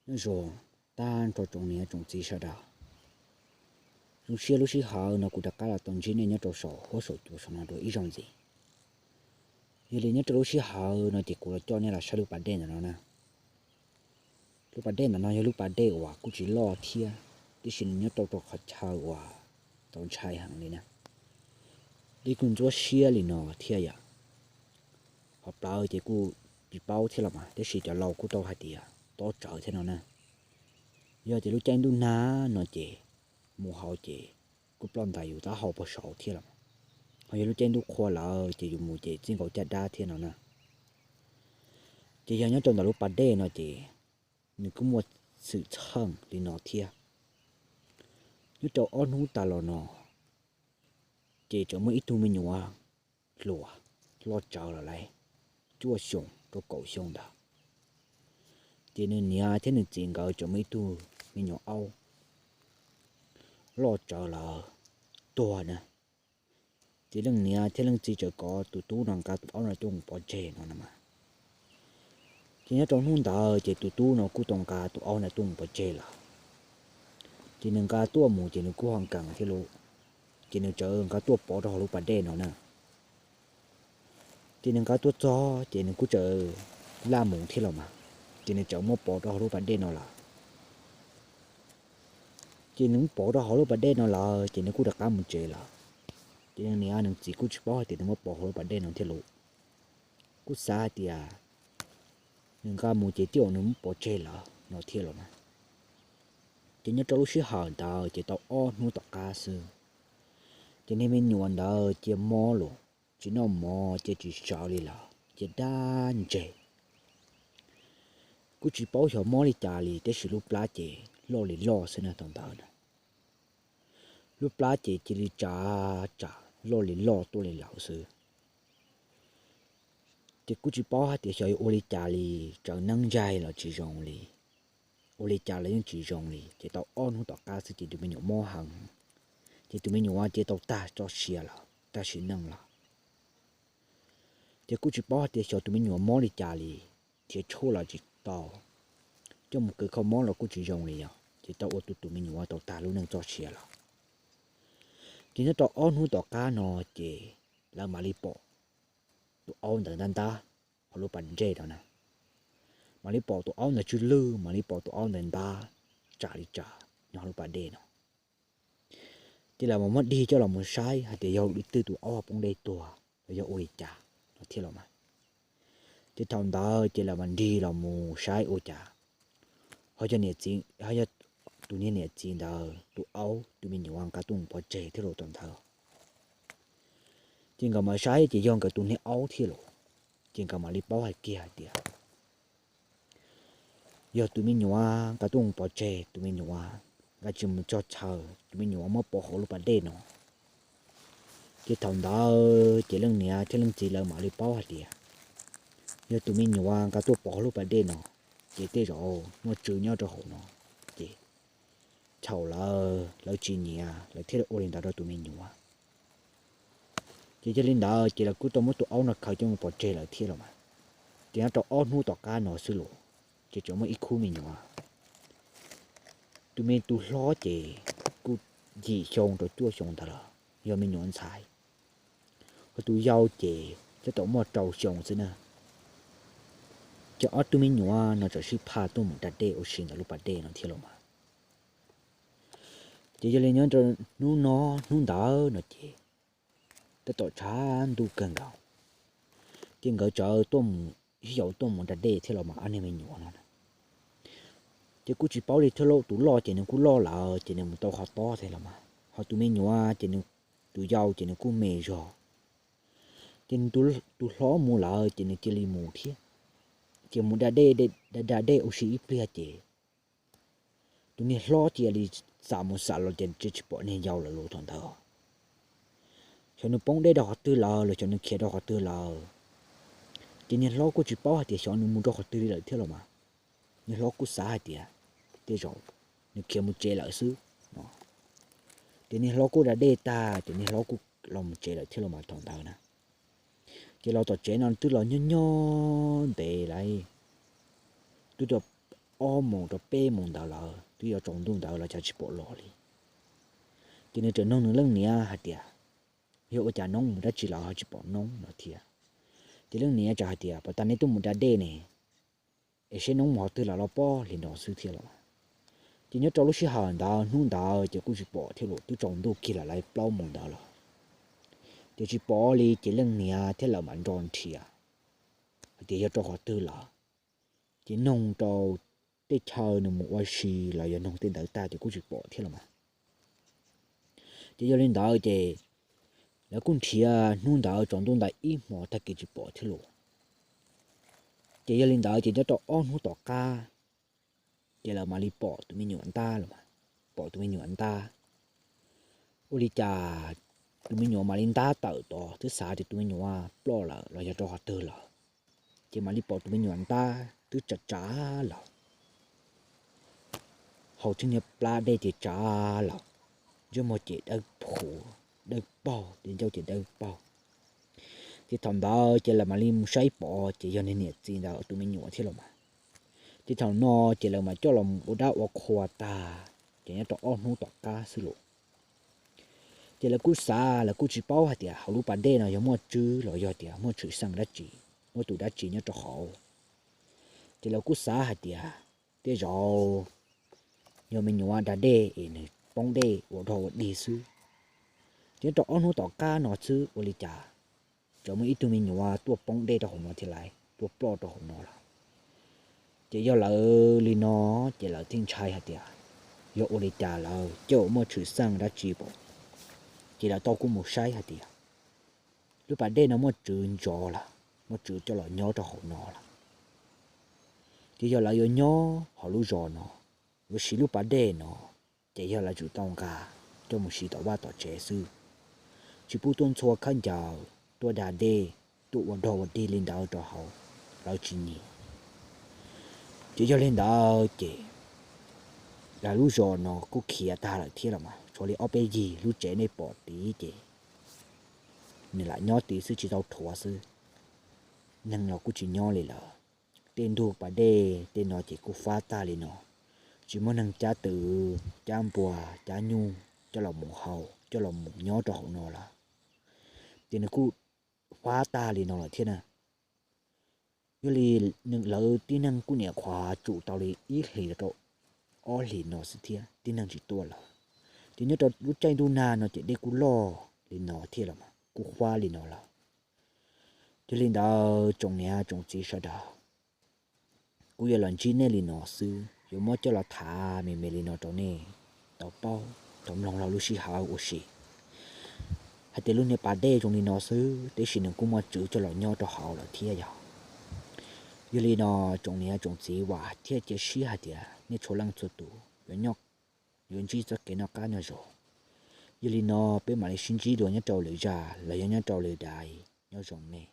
Nyob zoo tag nrho tsoom niam tsoom txiv sawv daws. Zoo siab lub sij hawm no kuv rov qab los tau ntsib nej nyob rau saum huab saum cua saum no dua ib zaug ntxiv. Yog li nyob rau lub sij hawm no ces kuv los coj nej los saib lub pas dej ntawm no na. Lub pas dej ntawm no yog lub pas dej uas kuj tsis loj thiab, tiam sis nws nyob rau rau qhov chaw uas txaus ntshai heev li na. Dej kuj ntxhuab siab li no thiab yom. Qhov plawv ces kuj tsis paub thiab los mas, tiam sis cov laus kuj tau hais tias tob tsawv thiab no na. Yog tias lub caij ntuj nag no ces mus hauv ces kuj ploj ntais yus taub hau puag saud thiab los. Ho yog lub caij ntuj qhua lawm ces yus mus ces txij nkaus caj dab thiab no na. Ces yog nyob rau ntawm lub pas dej no ces nws kuj muaj xwm txheej li no thiab. Nyob rau ob hnub tas los no ces tseem muaj ib tug me nyuam hluas loj tsawv los lawm, cuaj xyoo rau kaum xyoo ntawd. Ces nws niam thiab nws txiv nkawd tseem muaj ib tug me nyuam aub loj tsawv lawm tuag na. Ces leej niam thiab leej txiv txawm kov tus tub no nqa tus aub no tuaj mus pov tseg no na mas. Ces nyob rau hnub ntawd ces tus tub no kuj tau nqa tus aub ntawd tuaj mus pov tseg lawm. Ces nws nqa tuaj mus ces nws kuj ho nkees thiab lauj. Ces nws txawm nqa tuaj pov rau hauv lub pas dej no na. Ces nws nqa tuaj txog ces nws kuj txawm laj mus thiab los mas. Ces nws txawm muab pov rau hauv lub pas dej no lawm. Ces nws muab pov rau hauv lub pas dej no lawm ces nws kuj rov qab mus tsev lawm. Ces nws niam nws txiv kuj tsis paub hais tias nws muab pov hauv lub pas dej no thiab lauj. Kuj xav hais tias nws nqa mus ces twb yog nws muab pov tseg lawm no thiab los mas. Ces nyob rau lub sij hawm ntawd ces tau ob hnub tom qab xwb, ces niag me nyuam ntawd cia mob los tsis noj mov cia tsis sawv li lawm cia dab ntseg. Kuj tsis paub xyov mob li cas li tiam sis lub plab ces loj li loj xwb na thaum ntawd na. Lub plab ces cia li tsam tsam loj li loj tuaj li lawm xwb. Ces kuj tsis paub hais tias xyov yuav ua li cas li, tsaws neeb zaig los tsis zoo li, ua li cas los yeej tsis zoo li. Ces tau ob hnub tom qab xwb ces tus me nyuam mob heev, ces tus me nyuam cia tau tag txoj sia lawm, tag sim neej lawm. Ces kuj tsis paub hais tias xyov tus me nyuam mob li cas li, nrhiav tshuaj los tsis tau, coj mus khaws kho mob los kuj tsis zoo li yog ces tau ua tus tus me nyuam tau tag lub neej txoj sia lawm. Ces nyob rau ob hnub tom qab no ces lawv mam li pom tus aub ntawd ntab ntab hauv lub pas dej no na. Mam li pom tus aub ntawd tsw lwj, mam li pom tus aub ntawd ntab tsam li tsam nyob hauv lub pas dej no. Ces lawv mam muab dig coj los mus saib hais tias yog leej twg tus aub ho poob dej tuag los yog ua li cas no thiab los mas. Ces thaum ntawd ces lawv mam nrig los mus saib ua cas ho yog niam txiv, ho yog tus niag niam txiv ntawd tus aub tus me nyuam nqa tuaj mus pov tseg thiab los thaum ntawd. Ces nkawd mam saib ces yog nkawd tus niag aub thiab los. Ces nkawd mam li paub hais kiag hais tias yog tus me nyuam nqa tuaj mus pov tseg, tus me nyuam nqa tsis mus txog chaw, tus me nyuam muab pov hauv lub pas dej no. Ces thaum ntawd ces leej niam thiab leej txiv lawv mam li paub hais tias yog tus me nyuam nqa tuaj pov hauv lub pas dej no, ces tej zaum muaj tsw nyob rau hauv no, ces thaum lawv, lawv tsis nyiam lawv thiaj li ua li ntawd rau tus me nyuam. Ces yog li ntawd ces lawv kuj tau muab tus aub no khaws coj mus pov tseg lawm thiab los mas. Ces nyob rau ob hnub tom qab no xwb los, ces tseem muaj ib khub me nyuam. Tus me tus hlob ces kuj yim xyoo rau cuaj xyoo ntawd los, yog me nyuam ntxhais. Ho tus yau ces twb tau muaj rau xyoo xwb na. Ces ob tug me nyuam no txawm sib phaj tuaj mus da dej ua si ntawm lub pas dej no thiab los mas. Ces yog li nyob rau hnub no, hnub ntawd no ces tab tom tshav ntuj kawg nkaus, ces nkawd txawm tuaj mus, sib yaum tuaj mus da dej thiab los mas ob niag me nyuam no. Ces kuj tsis paub li thiab lauj, tus loj ces nws kuj loj lawm ces nws mus tau qhov tob thiab los mas, ho tus me nyuam ces nws, tus yau ces nws kuj me zog. Ces tus hlob mus lawm ces nws cia li mus thiab. Ces mus da dej, da dej ua si ib pliag ces tus niag hlob cia li xam mus xam los ces tsis pom niag yau lawm los thaum ntawd. Xyov nws poob dej rau qhov twg lawm los xyov nws khiav rau qhov twg lawm. Ces niag hlob kuj tsis paub hais tias xyov nws mus rau qhov twg li lawm thiab los mas. Niag hlob kuj xav hais tias tej zaum nws khiav mus tsev lawm xwb no. Ces niag hlob kuj da dej tag ces niag hlob kuj los mus tsev lawm thiab los mas thaum ntawd na. Ces los tom tsev no twb los nyob nyob ntev lawm, twb tau ob moos rau peb moos ntawd lawm, twb yuav tsaus ntuj ntawd los cas tsis pom los li. Ces nws txawm nug nws leej niam hais tias, yog ua cas noob mus dab tsi lawm ho tsis pom noob no thiab? Ces leej niam txawm hais tias, puas tas neb tuaj mus da dej ne, es seb noob mus qhov twg lawm los pob li no xwb thiab los. Ces nyob rau lub sij hawm ntawd hnub ntawd ces kuj tsis pom thiab los, twb tsaus ntuj kiag lawm li plaub moos ntawd lawm. Ces tsis pom li ces leej niam thiab lawv mam nrog nrhiav hais tias yog rau qhov twg lawm. Ces nug rau tej chaw nws mus ua si los yog nug tej ntawd tag ces kuj tsis pom thiab los mas. Ces yog li ntawd ces lawv kuj nrhiav hnub ntawd tsaus ntuj ntawd ib hmo tag kis tsis pom thiab los. Ces yog li ntawd ces nyob rau ob hnub tom qab, ces lawv mam li pom tus me nyuam ntab los mas, pom tus me nyuam ntab. Ua li cas tus me nyuam mam li ntab tawm tod, twb xav tias tus me nyuam ploj lawm los yog rau qhov twg lawm. Ces mam li pom tus me nyuam ntab twb tsav tsav lawm, haus tib niag plab dej ces tsav lawm, ntsej muag ces dawb phuv dawb paug, ces ncauj ces dawb paug. Ces thaum ntawd ces lawv mam li mus saib pom ces yog niag niam txiv ntawd tus me nyuam thiab los mas. Ces thaum no ces lawv mam coj los ua dab ua qhua tag, ces nyob rau ob hnub tom qab xwb los. Ces lawv kuj xav, lawv kuj tsis paub hais tias hauv lub pas dej no yog muaj tswv los yog tias muaj tshwm sim dab tsi, muaj tus dab tsi nyob rau hauv. Ces lawv kuj xav hais tias tej zaum yog me nyuam da dej es nws poob dej ua dog ua dig xwb. Ces rau ob hnub tom qab no xwb ua li cas txawm muaj ib tug me nyuam tuaj poob dej rau hauv no thiab lawm, tuaj ploj rau hauv no lawm. Ces yog lawv li no, ces lawv thiaj ntshai hais tias yog ua li cas lawm, ces uas muaj tshwm sim dab tsi pom. Ces lawv tau kuj mus saib hais tias lub pas dej no muaj tswv ntso lawm, muaj tswv coj los nyob rau hauv no lawm. Ces yog lawv yuav nyob hauv lub zos no, yuav siv lub pas dej no, ces yog lawv tsum tau nqa coj mus siv tom vaj tom tsev xwb, tsis pub tuaj ntxhua khaub ncaws, tuaj da dej, tuaj ua dog ua dig li ntawd rau hauv, lawv tsis nyiam. Ces yog li ntawd ces lawv lub zos no kuj khiav tag lawm thiab los mas, tshuav li ob peb yig lub tsev nej pom tid ces nws lam nyob tid xwb tsis tau rhuav xwb, neeg los kuj tsis nyob li lawm. Tej ntug pas dej tej no ces kuj fab tag li no, tsis muaj neeg cab twm cab npua cab nyuj coj los mus haus coj los mus nyob rau hauv no lawm. Ces nws kuj fab tag li no lawm thiab na. Yog li lawv tib neeg kuj nyuam qhuav tsum tau li ib hlis rau ob hlis no xwb thiab tib neeg tsis tuaj lawm. Ces nyob rau lub caij ntuj nag no ces dej kuj loj li no thiab los mas kuj fab li no lawm. Yog li ntawd tsoom niam tsoom txiv sawv daws, kuv yuav los ntsib nej li no xwb, yuav muab coj los tham me me li no rau nej tau paub tau mloog los lub sij hawm ua si hais tias lub niag pas dej zoo li no xwb, tiam sis nws kuj muaj tswv coj los nyob rau hauv lawm thiab yog. Yog li no tsoom niam tsoom txiv vam thiab cia siab hais tias nej txhua leej txhua tus yuav ntsib txoj kev noj qab nyob zoo. Yog li no peb mam li sib ntsib dua nyob rau lwm zaj los yog nyob rau lwm daim, nyob zoo nej.